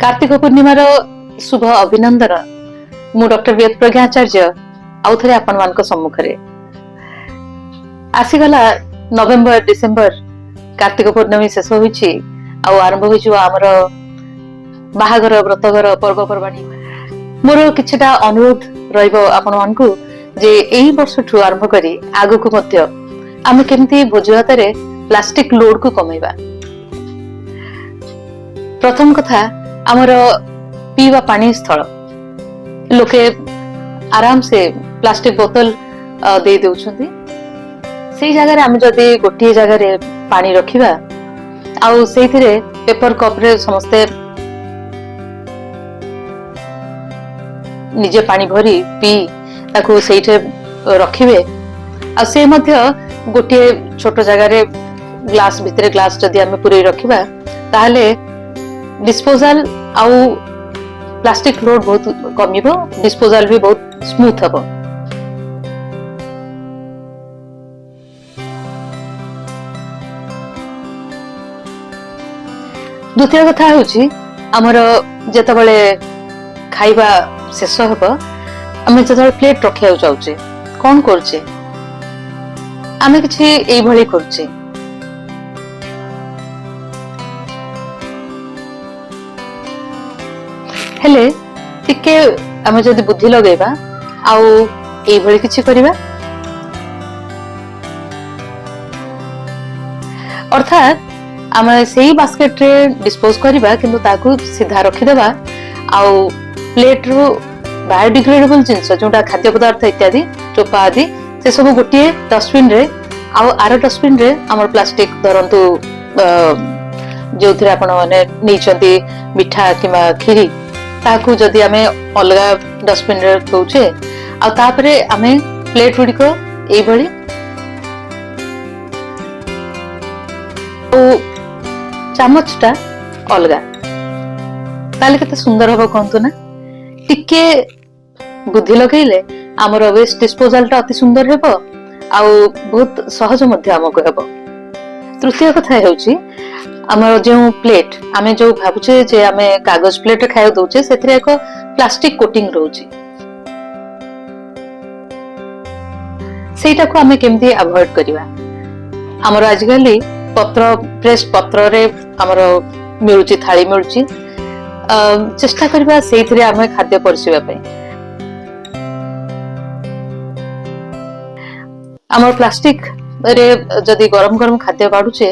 କାର୍ତ୍ତିକ ପୂର୍ଣ୍ଣିମାର ଶୁଭ ଅଭିନନ୍ଦନ। ମୁଁ ଡକ୍ଟର ବେଦ ପ୍ରଜ୍ଞା ଆଚାର୍ଯ୍ୟ ଆଉ ଥରେ ଆପଣମାନଙ୍କ ସମ୍ମୁଖରେ। ଆସିଗଲା ନଭେମ୍ବର, ଡିସେମ୍ବର, କାର୍ତ୍ତିକ ପୂର୍ଣ୍ଣମୀ ଶେଷ ହୋଇଛି ଆଉ ଆରମ୍ଭ ହୋଇଯିବ ଆମର ବାହାଘର, ବ୍ରତଘର, ପର୍ବପର୍ବାଣୀ। ମୋର କିଛିଟା ଅନୁରୋଧ ରହିବ ଆପଣମାନଙ୍କୁ ଯେ ଏଇ ବର୍ଷଠୁ ଆରମ୍ଭ କରି ଆଗକୁ ମଧ୍ୟ ଆମେ କେମିତି ଭୋଜିଭାତରେ ପ୍ଲାଷ୍ଟିକ ଲୋଡକୁ କମେଇବା। ପ୍ରଥମ କଥା, ଆମର ପିଇବା ପାଣି ସ୍ଥଳ, ଲୋକେ ଆରାମସେ ପ୍ଲାଷ୍ଟିକ ବୋତଲ ଦେଇ ଦେଉଛନ୍ତି। ସେଇ ଜାଗାରେ ଆମେ ଯଦି ଗୋଟିଏ ଜାଗାରେ ପାଣି ରଖିବା ଆଉ ସେଇଥିରେ ପେପର କପରେ ସମସ୍ତେ ନିଜେ ପାଣି ଭରି ପିଇ ତାକୁ ସେଇଠି ରଖିବେ, ଆଉ ସେ ମଧ୍ୟ ଗୋଟିଏ ଛୋଟ ଜାଗାରେ ଗ୍ଲାସ ଭିତରେ ଗ୍ଲାସ ଯଦି ଆମେ ପୁରେଇ ରଖିବା, ତାହେଲେ ଡିସ୍ପୋଜାଲ ଆଉ ପ୍ଲାଷ୍ଟିକ ଲୋଡ ବହୁତ କମିବ, ଡିସ୍ପୋଜାଲ ବି ବହୁତ ସ୍ମୁଥ ହବ। ଦ୍ୱିତୀୟ କଥା ହେଉଛି, ଆମର ଯେତେବେଳେ ଖାଇବା ଶେଷ ହେବ, ଆମେ ଯେତେବେଳେ ପ୍ଲେଟ ରଖିବାକୁ ଯାଉଛେ, କଣ କରୁଛେ ଆମେ? କିଛି ଏଇଭଳି କରୁଛେ। ହେଲେ ଟିକେ ଆମେ ଯଦି ବୁଦ୍ଧି ଲଗେଇବା ଆଉ ଏଇଭଳି କିଛି କରିବା, ଅର୍ଥାତ୍ ଆମେ ସେଇ ବାସ୍କେଟରେ ଡିସ୍ପୋଜ କରିବା, କିନ୍ତୁ ତାକୁ ସିଧା ରଖିଦେବା, ଆଉ ପ୍ଲେଟରୁ ବାୟୋଡିଗ୍ରେଡେବଲ ଜିନିଷ ଯୋଉଟା ଖାଦ୍ୟ ପଦାର୍ଥ ଇତ୍ୟାଦି, ଚୋପା ଆଦି, ସେ ସବୁ ଗୋଟିଏ ଡଷ୍ଟବିନରେ ଆଉ ଆର ଡଷ୍ଟବିନରେ ଆମର ପ୍ଲାଷ୍ଟିକ, ଧରନ୍ତୁ ଯୋଉଥିରେ ଆପଣ ମାନେ ନେଇଛନ୍ତି ମିଠା କିମ୍ବା କ୍ଷୀରି, ତାକୁ ଯଦି ଆମେ ଅଲଗା ଡଷ୍ଟବିନରେ ଥୋଉଛେ, ଆଉ ତାପରେ ଆମେ ପ୍ଲେଟ ଗୁଡିକ ଏଇଭଳି ଆଉ ଚାମଚଟା ଅଲଗା, ତାହେଲେ କେତେ ସୁନ୍ଦର ହବ କୁହନ୍ତୁ ନା? ଟିକେ ବୁଦ୍ଧି ଲଗେଇଲେ ଆମର ୱେଷ୍ଟ ଡିସ୍ପୋଜାଲଟା ଅତି ସୁନ୍ଦର ହେବ ଆଉ ବହୁତ ସହଜ ମଧ୍ୟ ଆମକୁ ହେବ। ତୃତୀୟ କଥା ହେଉଛି, ଆମର ଯେଉଁ ପ୍ଲେଟ ଆମେ ଯୋଉ ଭାବୁଛେ ଯେ ଆମେ କାଗଜ ପ୍ଲେଟରେ ଖାଇବାକୁ ଦଉଛେ, ସେଥିରେ ଏକ ପ୍ଲାଷ୍ଟିକ କୋଟିଂ ରହୁଛି। ସେଇଟାକୁ ଆମେ କେମିତି ଆଭଏଡ କରିବା? ଆମର ଆଜିକାଲି ପତ୍ର, ଫ୍ରେଶ ପତ୍ରରେ ଆମର ମିଳୁଛି, ଥାଳି ମିଳୁଛି। ଚେଷ୍ଟା କରିବା ସେଇଥିରେ ଆମେ ଖାଦ୍ୟ ପରସିବା ପାଇଁ। ଆମର ପ୍ଲାଷ୍ଟିକ ରେ ଯଦି ଗରମ ଗରମ ଖାଦ୍ୟ ବାଢୁଛେ,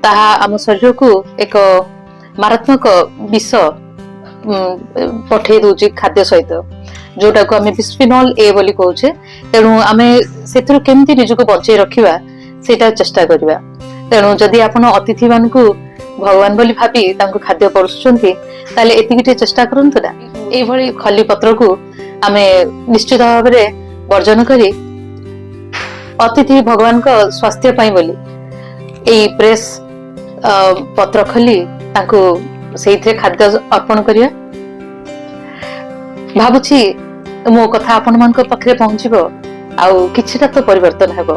ତାହା ଆମ ଶରୀରକୁ ଏକ ମାରାତ୍ମକ ବିଷ ପଠେଇ ଦଉଛି ଖାଦ୍ୟ ସହିତ, ଯୋଉଟାକୁ ଆମେ ବିସ୍ଫିନଲ ଏ ବୋଲି କହୁଛେ। ତେଣୁ ଆମେ ସେଥିରୁ କେମିତି ନିଜକୁ ବଞ୍ଚେଇ ରଖିବା, ସେଇଟା ଚେଷ୍ଟା କରିବା। ତେଣୁ ଯଦି ଆପଣ ଅତିଥି ମାନଙ୍କୁ ଭଗବାନ ବୋଲି ଭାବି ତାଙ୍କୁ ଖାଦ୍ୟ ପରସୁଛନ୍ତି, ତାହେଲେ ଏତିକି ଟିକେ ଚେଷ୍ଟା କରନ୍ତୁ ନା, ଏଇଭଳି ଖଲି ପତ୍ରକୁ ଆମେ ନିଶ୍ଚିତ ଭାବରେ ବର୍ଜନ କରି ଅତିଥି ଭଗବାନଙ୍କ ସ୍ୱାସ୍ଥ୍ୟ ପାଇଁ ବୋଲି ଏଇ ପ୍ରେସ୍ ପତ୍ର ଖୋଲି ତାଙ୍କୁ ସେଇଥିରେ ଖାଦ୍ୟ ଅର୍ପଣ କରିବା। ଭାବୁଛି ମୋ କଥା ଆପଣମାନଙ୍କ ପାଖରେ ପହଞ୍ଚିବ ଆଉ କିଛିଟା ତ ପରିବର୍ତ୍ତନ ହେବ।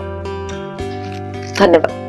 ଧନ୍ୟବାଦ।